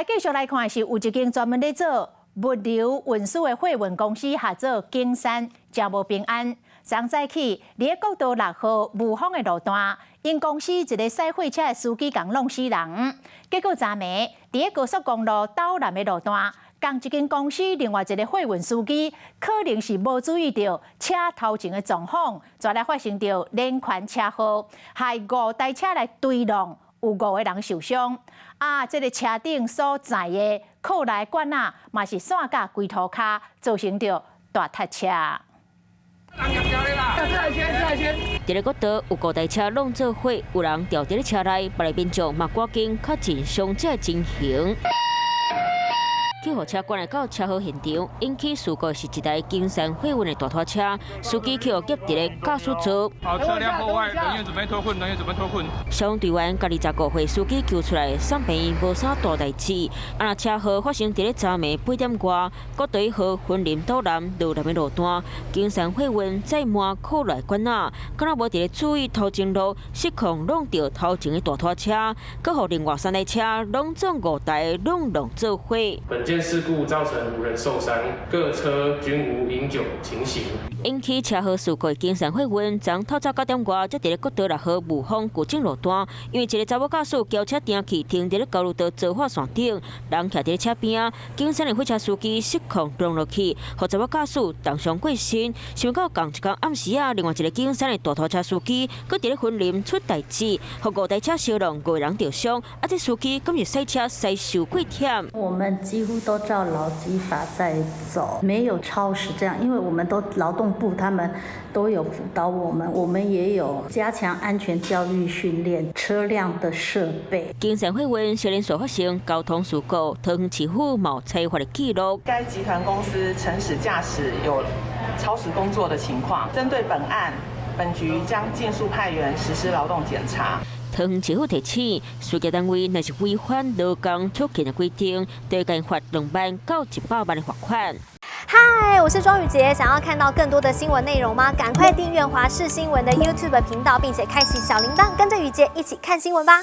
繼續來看的是，有一間專門咧做物流運輸的貨運公司，合做景山，誠無平安。昨早起，佇咧國道六號霧峰的路段，𪜶公司一個駛貨車的司機共挵死人。結果昨暝，佇咧高速公路斗南的路段，仝一間公司另外一個貨運司機，可能是無注意著車頭前的狀況，煞來發生著連環車禍，害五台車來對挵，有五個人受傷。啊，這个車頂所載的貨內罐仔，嘛是散甲規塗跤，造成著大塞車。佇咧國道有五台車攏做伙，有人牢佇咧車內，別个民眾嘛趕緊確認傷者情形。救護車趕來到車禍現場，引起事故是一台景山貨運的大拖車，司機去予夾佇咧駕駛座。好，車輛破壞，人員準備脫困，人員準備脫困。消防隊員共25歲司機救出來，送病院無啥大代誌。啊，若車禍發生佇咧昨暝8點外，國道一號雲林斗南路南的路段，景山貨運載滿貨內罐仔，敢若無佇咧注意頭前路，失控挵著頭前的大拖車，閣予另外三台車攏總五台攏挵做伙。本件事故造成五人受傷，各車均無飲酒情形。引起車禍事故的景山貨運，昨透早9點外，才佇咧國道六號霧峰舊井路段，因為一个查某駕駛轎車停去停佇咧交流道槽化線頂，人徛佇咧車邊，景山的貨車司機失控挵落去，予查某駕駛重傷過身。想欲到仝一工暗時仔，另外一个景山的大拖車司機，閣佇咧雲林出代誌，予五台車相挵，五个人著傷。啊，這司機敢是駛車駛傷過忝？我們幾乎都照勞基法在走，沒有超時這樣，因為我們都勞動部他們都有輔導我們，我們也有加強安全教育訓練，車輛的設備。景山貨運小連續發生交通事故，桃園市府嘛有裁罰的記錄。該集團公司誠實駕駛有超時工作的情況，針對本案，本局將盡速派員實施勞動檢查。桃園市府提醒，事業單位若是違反勞工出勤的規定，會共罰2萬到100萬的罰款。嗨，我是莊宇傑，想要看到更多的新聞內容嗎？趕快訂閱華視新聞的 YouTube 頻道，並且開啟小鈴鐺，跟着宇傑一起看新聞吧。